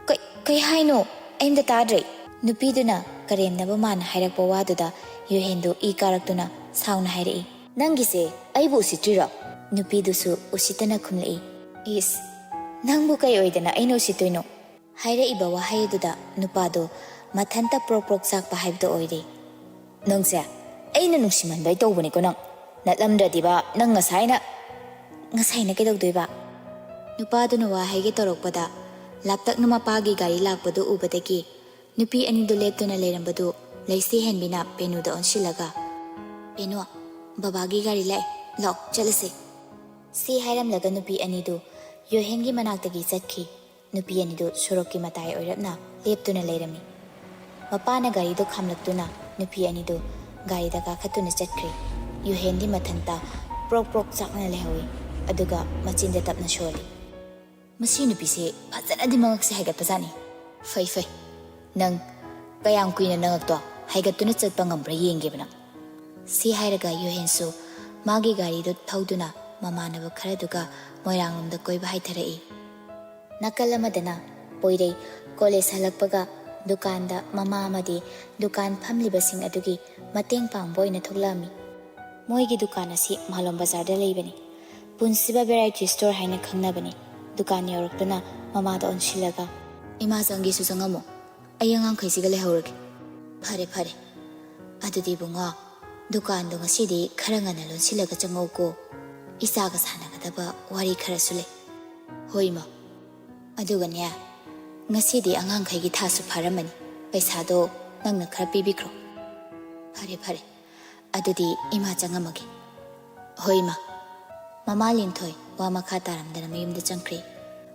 "ꯀꯩ, ꯀꯩ ꯍꯥꯏꯅꯣ? ꯑꯩ ꯑꯝꯇ ꯇꯥꯗ꯭ꯔꯦ꯫" ꯅꯨꯄꯤꯗꯨꯅ ꯀꯔꯦꯝꯅꯕ ꯃꯥꯅ ꯍꯥꯏꯔꯛꯄ ꯋꯥꯗꯨꯗ ꯌꯨꯍꯦꯟꯗꯨ ꯏ ꯀꯥꯔꯛꯇꯨꯅ ꯁꯥꯎꯅ ꯍꯥꯏꯔꯛꯏ, "ꯅꯪꯒꯤꯁꯦ ꯑꯩꯕꯨ ꯎꯁꯤꯠꯇ꯭ꯔꯤꯔꯣ?" ꯅꯨꯄꯤꯗꯨꯁꯨ ꯎꯁꯤꯠꯇꯅ ꯈꯨꯝꯂꯛꯏ, "ꯏꯁ, ꯅꯪꯕꯨ ꯀꯩ ꯑꯣꯏꯗꯅ ꯑꯩꯅ ꯎꯁꯤꯠꯇꯣꯏꯅꯣ?" ꯍꯥꯏꯔꯛꯏꯕ ꯋꯥꯍꯩ ꯑꯗꯨꯗ ꯅꯨꯄꯥꯗꯣ ꯃꯊꯟꯇ ꯄ꯭ꯔꯣꯛ ꯄ꯭ꯔꯣꯛ ꯆꯥꯛꯄ ꯍꯥꯏꯕꯗꯣ ꯑꯣꯏꯔꯦ꯫ "ꯅꯪꯁꯦ ꯑꯩꯅ ꯅꯨꯡꯁꯤꯃꯟꯕꯩ ꯇꯧꯕꯅꯤꯀꯣ ꯅꯪ꯫ ꯅꯠꯂꯝꯗ꯭ꯔꯗꯤꯕ ꯅꯪ ꯉꯁꯥꯏꯅ꯫" "ꯉꯁꯥꯏꯅ ꯀꯩꯗꯧꯗꯣꯏꯕ?" ꯅꯨꯄꯥꯗꯨꯅ ꯋꯥ ꯍꯥꯏꯒꯦ ꯇꯧꯔꯛꯄꯗ ꯂꯥꯞꯇꯛꯅ ꯃꯄꯥꯒꯤ ꯒꯥꯔꯤ ꯂꯥꯛꯄꯗꯨ ꯎꯕꯗꯒꯤ ꯅꯨꯄꯤ ꯑꯅꯤꯗꯨ ꯂꯦꯞꯇꯨꯅ ꯂꯩꯔꯝꯕꯗꯨ ꯂꯩꯁꯤ ꯍꯦꯟꯕꯤꯅ ꯄꯦꯅꯨꯗ ꯑꯣꯟꯁꯤꯜꯂꯒ, "ꯄꯦꯅꯨ, ꯕꯕꯥꯒꯤ ꯒꯥꯔꯤ ꯂꯥꯛꯑꯦ, ꯂꯥꯛꯑꯣ ꯆꯠꯂꯁꯦ꯫" ꯁꯤ ꯍꯥꯏꯔꯝꯂꯒ ꯅꯨꯄꯤ ꯑꯅꯤꯗꯨ ꯌꯣꯍꯦꯟꯒꯤ ꯃꯅꯥꯛꯇꯒꯤ ꯆꯠꯈꯤ꯫ ꯅꯨꯄꯤ ꯑꯅꯤꯗꯨ ꯁꯣꯔꯣꯛꯀꯤ ꯃꯇꯥꯏ ꯑꯣꯏꯔꯞꯅ ꯂꯦꯞꯇꯨꯅ ꯂꯩꯔꯝꯃꯤ꯫ ꯃꯄꯥꯅ ꯒꯥꯔꯤꯗꯨ ꯈꯥꯝꯂꯛꯇꯨꯅ ꯅꯨꯄꯤ ꯑꯅꯤꯗꯨ ꯒꯥꯔꯤꯗ ꯀꯥꯈꯠꯇꯨꯅ ꯆꯠꯈ꯭ꯔꯦ꯫ ꯌꯨꯍꯦꯟꯗꯤ ꯃꯊꯟꯇ ꯄ꯭ꯔꯣꯛ ꯄ꯭ꯔꯣꯛ ꯆꯥꯛꯅ ꯂꯩꯍꯧꯏ, ꯑꯗꯨꯒ ꯃꯆꯤꯟꯗ ꯇꯞꯅ ꯁꯣꯜꯂꯤ꯫ "ꯃꯁꯤ ꯅꯨꯄꯤꯁꯦ ꯐꯖꯅꯗꯤ ꯃꯉꯛꯁꯦ ꯍꯥꯏꯒꯠꯄꯖꯥꯠꯅꯤ꯫ ꯐꯩ, ꯐꯩ꯫ ꯅꯪ ꯀꯌꯥꯝ ꯀꯨꯏꯅ ꯅꯉꯛꯇꯣ ꯍꯥꯏꯒꯠꯇꯨꯅ ꯆꯠꯄ ꯉꯝꯕ꯭ꯔꯥ ꯌꯦꯡꯒꯦꯕ ꯅꯪ꯫" ꯁꯤ ꯍꯥꯏꯔꯒ ꯌꯨꯍꯦꯟꯁꯨ ꯃꯥꯒꯤ ꯒꯥꯔꯤꯗꯨ ꯊꯧꯗꯨꯅ ꯃꯃꯥꯟꯅꯕ ꯈꯔꯗꯨꯒ ꯃꯣꯏꯔꯥꯡꯂꯣꯝꯗ ꯀꯣꯏꯕ ꯍꯥꯏꯊꯔꯛꯏ꯫ ꯅꯥꯀꯜ ꯑꯃꯗꯅ ꯄꯣꯏꯔꯩ ꯀꯣꯂꯦꯖ ꯍꯜꯂꯛꯄꯒ ꯗꯨꯀꯥꯟꯗ ꯃꯃꯥ ꯑꯃꯗꯤ ꯗꯨꯀꯥꯟ ꯐꯝꯂꯤꯕꯁꯤꯡ ꯑꯗꯨꯒꯤ ꯃꯇꯦꯡ ꯄꯥꯡꯕ ꯑꯣꯏꯅ ꯊꯣꯛꯂꯛꯑꯝꯃꯤ꯫ ꯃꯣꯏꯒꯤ ꯗꯨꯀꯥꯟ ꯑꯁꯤ ꯃꯥꯂꯣꯝ ꯕꯖꯥꯔꯗ ꯂꯩꯕꯅꯤ꯫ ꯄꯨꯟꯁꯤꯕ ꯚꯦꯔꯥꯏꯇꯤ ꯁ꯭ꯇꯣꯔ ꯍꯥꯏꯅ ꯈꯪꯅꯕꯅꯤ꯫ ꯗꯨꯀꯥꯟ ꯌꯧꯔꯛꯇꯨꯅ ꯃꯃꯥꯗ ꯑꯣꯟꯁꯤꯜꯂꯒ, "ꯏꯃꯥ, ꯆꯪꯒꯦꯁꯨ ꯆꯪꯉꯝꯃꯣ, ꯑꯩ ꯑꯉꯥꯡꯈꯩꯁꯤꯒ ꯂꯩꯍꯧꯔꯒꯦ꯫" "ꯐꯔꯦ, ꯐꯔꯦ꯫ ꯑꯗꯨꯗꯤ ꯏꯕꯨꯡꯉꯣ, ꯗꯨꯀꯥꯟꯗꯣ ꯉꯁꯤꯗꯤ ꯈꯔ ꯉꯟꯅ ꯂꯣꯟꯁꯤꯜꯂꯒ ꯆꯪꯉꯛꯎꯀꯣ꯫ ꯏꯆꯥꯒ ꯁꯥꯟꯅꯒꯗꯕ ꯋꯥꯔꯤ ꯈꯔꯁꯨ ꯂꯩ꯫" "ꯍꯣꯏ, ꯏꯃꯥ꯫ ꯑꯗꯨꯒꯅꯦ, ꯉꯁꯤꯗꯤ ꯑꯉꯥꯡꯈꯩꯒꯤ ꯊꯥꯁꯨ ꯐꯥꯔꯝꯃꯅꯤ꯫ ꯄꯩꯁꯥꯗꯣ ꯅꯪꯅ ꯈꯔ ꯄꯤꯕꯤꯈ꯭ꯔꯣ꯫" "ꯐꯔꯦ, ꯐꯔꯦ꯫ ꯑꯗꯨꯗꯤ ꯏꯃꯥ ꯆꯪꯉꯝꯃꯒꯦ꯫" "ꯍꯣꯏ, ꯏꯃꯥ꯫" ꯃꯃꯥ ꯂꯤꯟꯊꯣꯏ ꯋꯥ ꯃꯈꯥ ꯇꯥꯔꯝꯗꯅ ꯃꯌꯨꯝꯗ ꯆꯪꯈ꯭ꯔꯦ꯫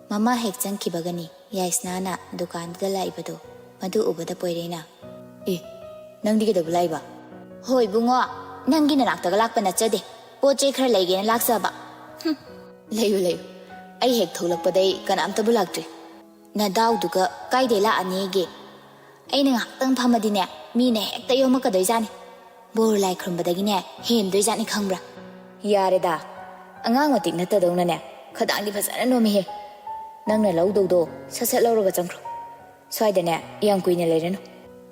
ꯃꯃꯥ ꯍꯦꯛ ꯆꯪꯈꯤꯕꯒꯅꯤ ꯌꯥꯏꯁꯅꯥꯅ ꯗꯨꯀꯥꯟꯗꯨꯗ ꯂꯥꯛꯏꯕꯗꯣ ꯃꯗꯨ ꯎꯕꯗ ꯄꯣꯏꯔꯩꯅ, "ꯑꯦ, ꯅꯪꯗꯤ ꯀꯩꯗꯧꯕ ꯂꯥꯛꯏꯕ?" "ꯍꯣꯏ ꯏꯕꯨꯡꯉꯣ, ꯅꯪꯒꯤ ꯅꯅꯥꯛꯇꯒ ꯂꯥꯛꯄ ꯅꯠꯆꯗꯦ, ꯄꯣꯠ ꯆꯩ ꯈꯔ ꯂꯩꯒꯦꯅ ꯂꯥꯛꯆꯕ꯫" "ꯍꯨꯝ, ꯂꯩꯌꯨ, ꯂꯩꯌꯨ꯫ ꯑꯩ ꯍꯦꯛ ꯊꯣꯛꯂꯛꯄꯗꯩ ꯀꯅꯥꯝꯇꯕꯨ ꯂꯥꯛꯇ꯭ꯔꯤ꯫ ꯅꯗꯥꯎꯗꯨꯒ ꯀꯥꯏꯗꯩ ꯂꯥꯛꯑꯅꯤꯒꯦ? ꯑꯩꯅ ꯉꯥꯏꯍꯥꯛꯇꯪ ꯐꯝꯃꯗꯤꯅꯦ, ꯃꯤꯅ ꯍꯦꯛꯇ ꯌꯣꯝꯃꯛꯀꯗꯣꯏꯖꯥꯠꯅꯤ꯫ ꯕꯣꯔ ꯂꯥꯏ ꯈꯨꯔꯨꯝꯕꯗꯒꯤꯅꯦ ꯍꯦꯟꯗꯣꯏꯖꯥꯠꯅꯤ, ꯈꯪꯕ꯭ꯔꯥ?" "ꯌꯥꯔꯦꯗ, ꯑꯉꯥꯡ ꯃꯇꯤꯛ ꯅꯠꯇꯗꯧꯅꯅꯦ, ꯈꯗꯥꯡꯗꯤ ꯐꯖꯅ ꯅꯣꯝꯃꯤꯍꯦ꯫ ꯅꯪꯅ ꯂꯧꯗꯧꯗꯣ ꯁꯠ ꯁꯠ ꯂꯧꯔꯒ ꯆꯪꯈ꯭ꯔꯣ꯫ ꯁ꯭ꯋꯥꯏꯗꯅꯦ ꯌꯥꯝ ꯀꯨꯏꯅ ꯂꯩꯔꯅꯨ꯫"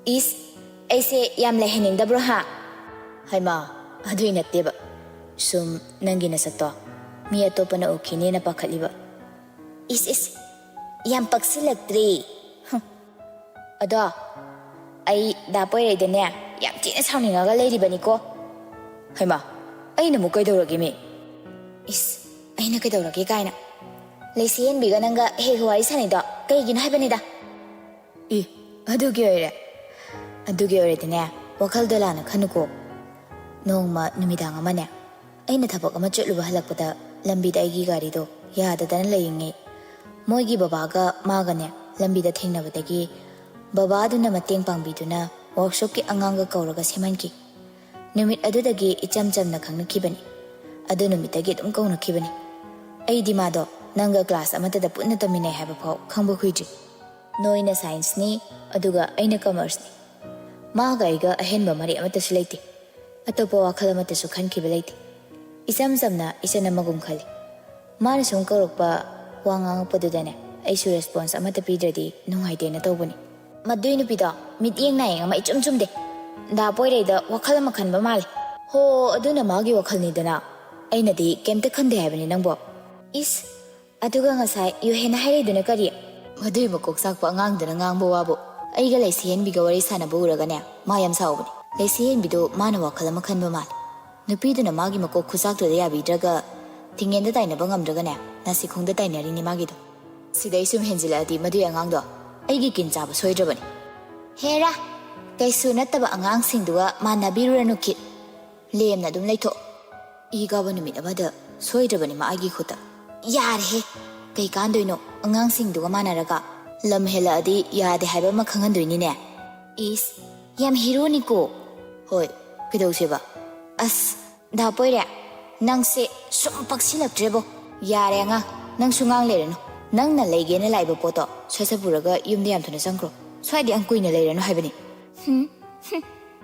"ꯏꯁ, ꯑꯩꯁꯦ ꯌꯥꯝ ꯂꯩꯍꯟꯅꯤꯡꯗꯕ꯭ꯔꯣ, ꯍꯥ?" "ꯍꯩꯃꯥ, ꯑꯗꯨꯏ ꯅꯠꯇꯦꯕ꯫ ꯁꯨꯝ ꯅꯪꯒꯤ ꯅꯁꯛꯇꯣ ꯃꯤ ꯑꯇꯣꯞꯄꯅ ꯎꯈꯤꯅꯦꯅ ꯄꯥꯈꯠꯂꯤꯕ꯫" "ꯏꯁ, ꯏꯁ, ꯌꯥꯝ ꯄꯛꯁꯤꯜꯂꯛꯇ꯭ꯔꯦ꯫ ꯍꯨꯝ꯫ ꯑꯗꯣ, ꯑꯩ ꯗꯥ ꯄꯣꯏꯔꯩꯗꯅꯦ ꯌꯥꯝ ꯊꯤꯅ ꯁꯥꯎꯅꯤꯡꯉꯒ ꯂꯩꯔꯤꯕꯅꯤꯀꯣ꯫" "ꯍꯩꯃꯥ, ꯑꯩꯅ ꯑꯃꯨꯛ ꯀꯩꯗꯧꯔꯒꯦ, ꯃꯤ?" "ꯏꯁ, ꯑꯩꯅ ꯀꯩꯗꯧꯔꯒꯦ ꯀꯥꯏꯅ꯫ ꯂꯩꯁꯤ ꯍꯦꯟꯕꯤꯒ ꯅꯪꯒ ꯍꯦꯛ ꯋꯥꯔꯤ ꯁꯥꯟꯅꯩꯗꯣ ꯀꯩꯒꯤꯅꯣ ꯍꯥꯏꯕꯅꯤꯗ꯫" "ꯑꯦ, ꯑꯗꯨꯒꯤ ꯑꯣꯏꯔꯦ? ꯑꯗꯨꯒꯤ ꯑꯣꯏꯔꯗꯤꯅꯦ, ꯋꯥꯈꯜꯗꯣ ꯂꯥꯟꯅ ꯈꯟꯅꯨꯀꯣ꯫ ꯅꯣꯡꯃ ꯅꯨꯃꯤꯗꯥꯡ ꯑꯃꯅꯦ, ꯑꯩꯅ ꯊꯕꯛ ꯑꯃ ꯆꯠꯂꯨꯕ ꯍꯜꯂꯛꯄꯗ ꯂꯝꯕꯤꯗ ꯑꯩꯒꯤ ꯒꯥꯔꯤꯗꯣ ꯌꯥꯗꯗꯅ ꯂꯩꯔꯤꯉꯩ, ꯃꯣꯏꯒꯤ ꯕꯕꯥꯒ ꯃꯥꯒꯅꯦ ꯂꯝꯕꯤꯗ ꯊꯦꯡꯅꯕꯗꯒꯤ ꯕꯕꯥꯗꯨꯅ ꯃꯇꯦꯡ ꯄꯥꯡꯕꯤꯗꯨꯅ ꯋꯥꯔꯛꯁꯣꯞꯀꯤ ꯑꯉꯥꯡꯒ ꯀꯧꯔꯒ ꯁꯦꯝꯍꯟꯈꯤ꯫ ꯅꯨꯃꯤꯠ ꯑꯗꯨꯗꯒꯤ ꯏꯆꯝ ꯆꯝꯅ ꯈꯪꯅꯈꯤꯕꯅꯤ꯫ ꯑꯗꯨ ꯅꯨꯃꯤꯠꯇꯒꯤ ꯑꯗꯨꯝ ꯀꯧꯅꯈꯤꯕꯅꯤ꯫ ꯑꯩꯗꯤ ꯃꯥꯗꯣ ꯅꯪꯒ ꯀ꯭ꯂꯥꯁ ꯑꯃꯠꯇꯗ ꯄꯨꯟꯅ ꯇꯝꯃꯤꯟꯅꯩ ꯍꯥꯏꯕ ꯐꯥꯎ ꯈꯪꯕ ꯀꯨꯏꯗ꯭ꯔꯤ꯫ ꯅꯣꯏꯅ ꯁꯥꯏꯟꯁꯅꯤ, ꯑꯗꯨꯒ ꯑꯩꯅ ꯀꯃꯔꯁꯅꯤ꯫ ꯃꯥꯒ ꯑꯩꯒ ꯑꯍꯦꯟꯕ ꯃꯔꯤ ꯑꯃꯠꯇꯁꯨ ꯂꯩꯇꯦ꯫ ꯑꯇꯣꯞꯄ ꯋꯥꯈꯜ ꯑꯃꯠꯇꯁꯨ ꯈꯟꯈꯤꯕ ꯂꯩꯇꯦ꯫ ꯏꯆꯝ ꯆꯝꯅ ꯏꯆꯟ ꯑꯃꯒꯨꯝ ꯈꯜꯂꯤ꯫ ꯃꯥꯅ ꯁꯨꯝ ꯀꯧꯔꯛꯄ ꯋꯥ ꯉꯥꯡꯉꯛꯄꯗꯨꯗꯅꯦ, ꯑꯩꯁꯨ ꯔꯦꯁꯄꯣꯟꯁ ꯑꯃꯠꯇ ꯄꯤꯗ꯭ꯔꯗꯤ ꯅꯨꯡꯉꯥꯏꯇꯦꯅ ꯇꯧꯕꯅꯤ꯫ ꯃꯗꯨꯏ ꯅꯨꯄꯤꯗꯣ ꯃꯤꯠꯌꯦꯡ ꯅꯥꯌꯦꯡ ꯑꯃ ꯏꯆꯨꯝ ꯆꯨꯝꯗꯦ꯫ ꯗꯥ ꯄꯣꯏꯔꯩꯗ ꯋꯥꯈꯜ ꯑꯃ ꯈꯟꯕ ꯃꯥꯜꯂꯦ꯫ ꯍꯣ, ꯑꯗꯨꯅ ꯃꯥꯒꯤ ꯋꯥꯈꯜꯅꯤꯗꯅ꯫ ꯑꯩꯅꯗꯤ ꯀꯩꯝꯇ ꯈꯟꯗꯦ ꯍꯥꯏꯕꯅꯤ ꯅꯪꯕꯣ꯫ ꯏꯁ, ꯑꯗꯨꯒ ꯉꯁꯥꯏ ꯌꯨꯍꯦꯟꯅ ꯍꯥꯏꯔꯛꯏꯗꯨꯅ ꯀꯔꯤ? ꯃꯗꯨꯏ ꯃꯀꯣꯛ ꯆꯥꯛꯄ ꯑꯉꯥꯡꯗꯨꯅ ꯉꯥꯡꯕ ꯋꯥꯕꯨ꯫ ꯑꯩꯒ ꯂꯩꯁꯤ ꯍꯦꯟꯕꯤꯒ ꯋꯥꯔꯤ ꯁꯥꯟꯅꯕ ꯎꯔꯒꯅꯦ, ꯃꯥ ꯌꯥꯝ ꯁꯥꯎꯕꯅꯤ꯫ ꯂꯩꯁꯤ ꯍꯦꯟꯕꯤꯗꯨ ꯃꯥꯅ ꯋꯥꯈꯜ ꯑꯃ ꯈꯟꯕ ꯃꯥꯜꯂꯤ꯫ ꯅꯨꯄꯤꯗꯨꯅ ꯃꯥꯒꯤ ꯃꯀꯣꯛ ꯈꯨꯆꯥꯛꯇꯨꯗ ꯌꯥꯕꯤꯗ꯭ꯔꯒ, ꯊꯤꯡꯉꯦꯟꯗ ꯇꯥꯏꯅꯕ ꯉꯝꯗ꯭ꯔꯒꯅꯦ, ꯅꯥꯁꯤꯈꯣꯡꯗ ꯇꯥꯏꯅꯔꯤꯅꯤ ꯃꯥꯒꯤꯗꯣ꯫ ꯁꯤꯗꯩ ꯁꯨꯝ ꯍꯦꯟꯖꯤꯜꯂꯛꯑꯗꯤ ꯃꯗꯨꯏ ꯑꯉꯥꯡꯗꯣ ꯑꯩꯒꯤ ꯀꯤꯟ ꯆꯥꯕ ꯁꯣꯏꯗ꯭ꯔꯕꯅꯤ꯫ ꯍꯦꯔꯥ, ꯀꯩꯁꯨ ꯅꯠꯇꯕ ꯑꯉꯥꯡꯁꯤꯡꯗꯨꯒ ꯃꯥꯟꯅꯕꯤꯔꯨꯔꯅꯨ ꯀꯤꯠ꯫ ꯂꯦꯝꯅ ꯑꯗꯨꯝ ꯂꯩꯊꯣꯛ꯫ ꯏ ꯀꯥꯕ ꯅꯨꯃꯤꯠ ꯑꯃꯗ ꯁꯣꯏꯗ꯭ꯔꯕꯅꯤ ꯃꯥ ꯑꯩꯒꯤ ꯈꯨꯠꯇ꯫ ꯌꯥꯔꯦꯍꯦ, ꯀꯩ ꯀꯥꯟꯗꯣꯏꯅꯣ ꯑꯉꯥꯡꯁꯤꯡꯗꯨꯒ ꯃꯥꯟꯅꯔꯒ? ꯂꯝ ꯍꯦꯜꯂꯛꯑꯗꯤ ꯌꯥꯗꯦ ꯍꯥꯏꯕ ꯑꯃ ꯈꯪꯍꯟꯗꯣꯏꯅꯤꯅꯦ꯫ ꯏꯁ, ꯌꯥꯝ ꯍꯤꯔꯣꯅꯤꯀꯣ꯫ ꯍꯣꯏ, ꯀꯩꯗꯧꯁꯦꯕ? ꯑꯁ, ꯗꯥ ꯄꯣꯏꯔꯦ, ꯅꯪꯁꯦ ꯁꯨꯝ ꯄꯛꯁꯤꯜꯂꯛꯇ꯭ꯔꯦꯕꯣ꯫ ꯌꯥꯔꯦ ꯑꯉꯥꯡ, ꯅꯪꯁꯨ ꯉꯥꯡ ꯂꯩꯔꯅꯨ꯫ ꯅꯪꯅ ꯂꯩꯒꯦꯅ ꯂꯥꯛꯏꯕ ꯄꯣꯠꯇꯣ ꯁꯠ ꯁꯠ ꯄꯨꯔꯒ ꯌꯨꯝꯗ ꯌꯥꯝ ꯊꯨꯅ ꯆꯪꯈ꯭ꯔꯣ꯫ ꯁ꯭ꯋꯥꯏꯗ ꯌꯥꯝ ꯀꯨꯏꯅ ꯂꯩꯔꯅꯨ ꯍꯥꯏꯕꯅꯤ꯫ ꯍꯨꯝ, ꯍꯨꯝ꯫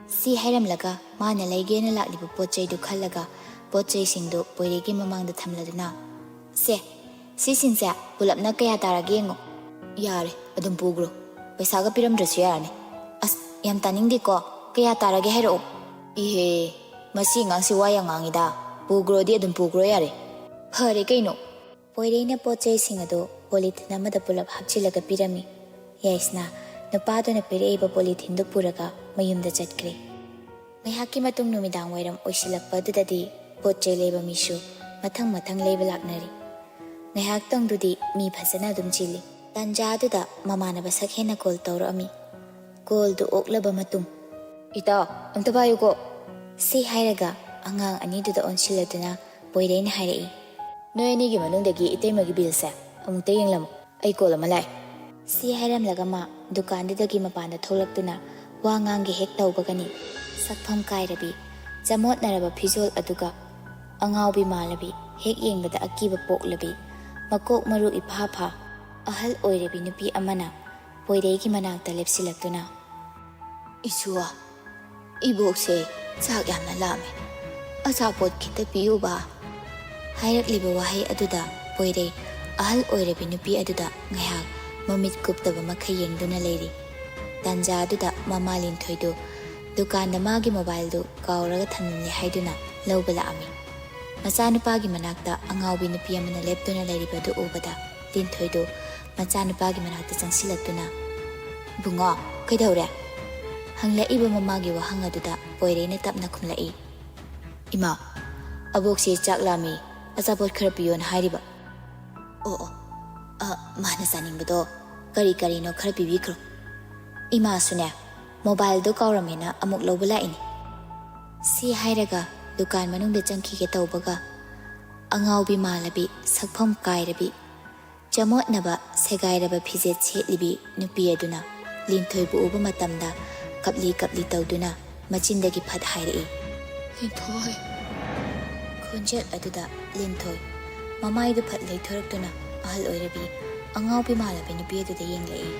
ꯁꯤ ꯍꯥꯏꯔꯝꯂꯒ ꯃꯥꯅ ꯂꯩꯒꯦꯅ ꯂꯥꯛꯂꯤꯕ ꯄꯣꯠ ꯆꯩꯗꯨ ꯈꯜꯂꯒ ꯄꯣꯠ ꯆꯩꯁꯤꯡꯗꯨ ꯄꯣꯏꯔꯩꯒꯤ ꯃꯃꯥꯡꯗ ꯊꯝꯂꯗꯨꯅ, "ꯁꯦ, ꯁꯤꯁꯤꯡꯁꯦ ꯄꯨꯂꯞꯅ ꯀꯌꯥ ꯇꯥꯔꯒꯦ ꯌꯦꯡꯉꯣ꯫" "ꯌꯥꯔꯦ, ꯑꯗꯨꯝ ꯄꯨꯈ꯭ꯔꯣ꯫ ꯄꯩꯁꯥꯒ ꯄꯤꯔꯝꯗ꯭ꯔꯁꯨ ꯌꯥꯔꯅꯤ꯫" "ꯑꯁ, ꯌꯥꯝ ꯇꯥꯅꯤꯡꯗꯦꯀꯣ꯫ ꯀꯌꯥ ꯇꯥꯔꯒꯦ ꯍꯥꯏꯔꯛꯑꯣ꯫" "ꯏꯍꯦ, ꯃꯁꯤ ꯑꯉꯥꯡꯁꯤ ꯋꯥ ꯌꯥꯝ ꯉꯥꯡꯉꯤꯗ꯫ ꯄꯨꯈ꯭ꯔꯣꯗꯤ ꯑꯗꯨꯝ ꯄꯨꯈ꯭ꯔꯣ ꯌꯥꯔꯦ꯫" "ꯐꯔꯦ ꯀꯩꯅꯣ꯫" ꯄꯣꯏꯔꯩꯅ ꯄꯣꯠ ꯆꯩꯁꯤꯡ ꯑꯗꯨ ꯄꯣꯂꯤꯊꯤꯟ ꯑꯃꯗ ꯄꯨꯂꯞ ꯍꯥꯞꯆꯤꯜꯂꯒ ꯄꯤꯔꯝꯃꯤ꯫ ꯌꯥꯏꯁꯅꯥ ꯅꯨꯄꯥꯗꯨꯅ ꯄꯤꯔꯛꯏꯕ ꯄꯣꯂꯤꯊꯤꯟꯗꯨ ꯄꯨꯔꯒ ꯃꯌꯨꯝꯗ ꯆꯠꯈ꯭ꯔꯦ꯫ ꯉꯥꯏꯍꯥꯛꯀꯤ ꯃꯇꯨꯡ ꯅꯨꯃꯤꯗꯥꯡ ꯋꯥꯏꯔꯝ ꯑꯣꯏꯁꯤꯜꯂꯛꯄ ꯑꯗꯨꯗꯗꯤ ꯄꯣꯠ ꯆꯩ ꯂꯩꯕ ꯃꯤꯁꯨ ꯃꯊꯪ ꯃꯊꯪ ꯂꯩꯕ ꯂꯥꯛꯅꯔꯤ꯫ ꯉꯥꯏꯍꯥꯛꯇꯪꯗꯨꯗꯤ ꯃꯤ ꯐꯖꯅ ꯑꯗꯨꯝ ꯆꯤꯜꯂꯤ꯫ ꯇꯥꯟꯖꯥꯗꯨꯗ ꯃꯃꯥꯟꯅꯕ ꯁꯛꯍꯦꯟꯅ ꯀꯣꯜ ꯇꯧꯔꯛꯑꯝꯃꯤ꯫ ꯀꯣꯜꯗꯨ ꯑꯣꯛꯂꯕ ꯃꯇꯨꯡ, "ꯏꯇꯥꯎ, ꯑꯝꯇ ꯄꯥꯏꯌꯨꯀꯣ꯫" ꯁꯤ ꯍꯥꯏꯔꯒ ꯑꯉꯥꯡ ꯑꯅꯤꯗꯨꯗ ꯑꯣꯟꯁꯤꯜꯂꯗꯨꯅ ꯄꯣꯏꯔꯩꯅ ꯍꯥꯏꯔꯛꯏ, "ꯅꯣꯏ ꯑꯅꯤꯒꯤ ꯃꯅꯨꯡꯗꯒꯤ ꯏꯇꯩꯃꯒꯤ ꯕꯤꯜꯁꯦ ꯑꯃꯨꯛꯇ ꯌꯦꯡꯂꯝꯃꯨ꯫ ꯑꯩ ꯀꯣꯜ ꯑꯃ ꯂꯥꯛꯑꯦ꯫" ꯁꯤ ꯍꯥꯏꯔꯝꯂꯒ ꯃꯥ ꯗꯨꯀꯥꯟꯗꯨꯗꯒꯤ ꯃꯄꯥꯟꯗ ꯊꯣꯛꯂꯛꯇꯨꯅ ꯋꯥ ꯉꯥꯡꯒꯦ ꯍꯦꯛ ꯇꯧꯕꯒꯅꯤ, ꯁꯛꯐꯝ ꯀꯥꯏꯔꯕꯤ, ꯆꯃꯣꯠꯅꯔꯕ ꯐꯤꯖꯣꯜ ꯑꯗꯨꯒ ꯑꯉꯥꯎꯕꯤ ꯃꯥꯜꯂꯕꯤ, ꯍꯦꯛ ꯌꯦꯡꯕꯗ ꯑꯀꯤꯕ ꯄꯣꯛꯂꯕꯤ, ꯃꯀꯣꯛ ꯃꯔꯨ ꯏꯐꯥ ꯐꯥ, ꯑꯍꯜ ꯑꯣꯏꯔꯕꯤ ꯅꯨꯄꯤ ꯑꯃꯅ ꯄꯣꯏꯔꯩꯒꯤ ꯃꯅꯥꯛꯇ ꯂꯦꯞꯁꯤꯜꯂꯛꯇꯨꯅ, "ꯏꯁꯨꯋꯥ, ꯏꯕꯣꯛꯁꯦ ꯆꯥꯛ ꯌꯥꯝꯅ ꯂꯥꯝꯃꯦ꯫ "ꯑꯆꯥꯄꯣꯠ ꯈꯤꯇ ꯄꯤꯌꯨꯕ?" ꯍꯥꯏꯔꯛꯂꯤꯕ ꯋꯥꯍꯩ ꯑꯗꯨꯗ ꯄꯣꯏꯔꯩ ꯑꯍꯜ ꯑꯣꯏꯔꯕꯤ ꯅꯨꯄꯤ ꯑꯗꯨꯗ ꯉꯥꯏꯍꯥꯛ ꯃꯃꯤꯠ ꯀꯨꯞꯇꯕ ꯃꯈꯩ ꯌꯦꯡꯗꯨꯅ ꯂꯩꯔꯤ꯫ ꯇꯥꯟꯖꯥ ꯑꯗꯨꯗ ꯃꯃꯥ ꯂꯤꯟꯊꯣꯏꯗꯨ ꯗꯨꯀꯥꯟꯗ ꯃꯥꯒꯤ ꯃꯣꯕꯥꯏꯜꯗꯨ ꯀꯥꯎꯔꯒ ꯊꯝꯂꯝꯂꯦ ꯍꯥꯏꯗꯨꯅ ꯂꯧꯕ ꯂꯥꯛꯑꯝꯃꯤ꯫ ꯃꯆꯥꯅꯨꯄꯥꯒꯤ ꯃꯅꯥꯛꯇ ꯑꯉꯥꯎꯕꯤ ꯅꯨꯄꯤ ꯑꯃꯅ ꯂꯦꯞꯇꯨꯅ ꯂꯩꯔꯤꯕꯗꯨ ꯎꯕꯗ ꯂꯤꯟꯊꯣꯏꯗꯨ ꯃꯆꯥꯅꯨꯄꯥꯒꯤ ꯃꯅꯥꯛꯇ ꯆꯪꯁꯤꯜꯂꯛꯇꯨꯅ, "ꯕꯨꯡꯉꯣ, ꯀꯩꯗꯧꯔꯦ?" ꯍꯪꯂꯛꯏꯕ ꯃꯃꯥꯒꯤ ꯋꯥꯍꯪ ꯑꯗꯨꯗ ꯄꯣꯏꯔꯩꯅ ꯇꯞꯅ ꯈꯨꯝꯂꯛꯏ, "ꯏꯃꯥ, ꯑꯕꯣꯛꯁꯦ ꯆꯥꯛ ꯂꯥꯝꯃꯤ, ꯑꯆꯥꯄꯣꯠ ꯈꯔ ꯄꯤꯌꯣꯅ ꯍꯥꯏꯔꯤꯕ꯫" "ꯑꯣ ꯑꯣ, ꯑ, ꯃꯥꯅ ꯆꯥꯅꯤꯡꯕꯗꯣ ꯀꯔꯤ ꯀꯔꯤꯅꯣ ꯈꯔ ꯄꯤꯕꯤꯈ꯭ꯔꯣ꯫ ꯏꯃꯥꯁꯨꯅꯦ, ꯃꯣꯕꯥꯏꯜꯗꯣ ꯀꯥꯎꯔꯝꯃꯦꯅ ꯑꯃꯨꯛ ꯂꯧꯕ ꯂꯥꯛꯏꯅꯦ꯫" ꯁꯤ ꯍꯥꯏꯔꯒ ꯗꯨꯀꯥꯟ ꯃꯅꯨꯡꯗ ꯆꯪꯈꯤꯒꯦ ꯇꯧꯕꯒ, ꯑꯉꯥꯎꯕꯤ ꯃꯥꯜꯂꯕꯤ, ꯁꯛꯐꯝ ꯀꯥꯏꯔꯕꯤ, ꯆꯃꯣꯠꯅꯕ ꯁꯦꯒꯥꯏꯔꯕ ꯐꯤꯖꯦꯠ ꯁꯦꯠꯂꯤꯕꯤ ꯅꯨꯄꯤ ꯑꯗꯨꯅ ꯂꯤꯟꯊꯣꯏꯕꯨ ꯎꯕ ꯃꯇꯝꯗ ꯀꯞꯂꯤ ꯀꯞꯂꯤ ꯇꯧꯗꯨꯅ ꯃꯆꯤꯟꯗꯒꯤ ꯐꯠ ꯍꯥꯏꯔꯛꯏ, "ꯂꯤꯟꯊꯣꯏ!" ꯈꯣꯟꯖꯦꯜ ꯑꯗꯨꯗ ꯂꯤꯟꯊꯣꯏ ꯃꯃꯥꯏꯗꯨ ꯐꯠ ꯂꯩꯊꯣꯔꯛꯇꯨꯅ ꯑꯍꯜ ꯑꯣꯏꯔꯕꯤ ꯑꯉꯥꯎꯕꯤ ꯃꯥꯜꯂꯕꯤ ꯅꯨꯄꯤ ꯑꯗꯨꯗ ꯌꯦꯡꯂꯛꯏ꯫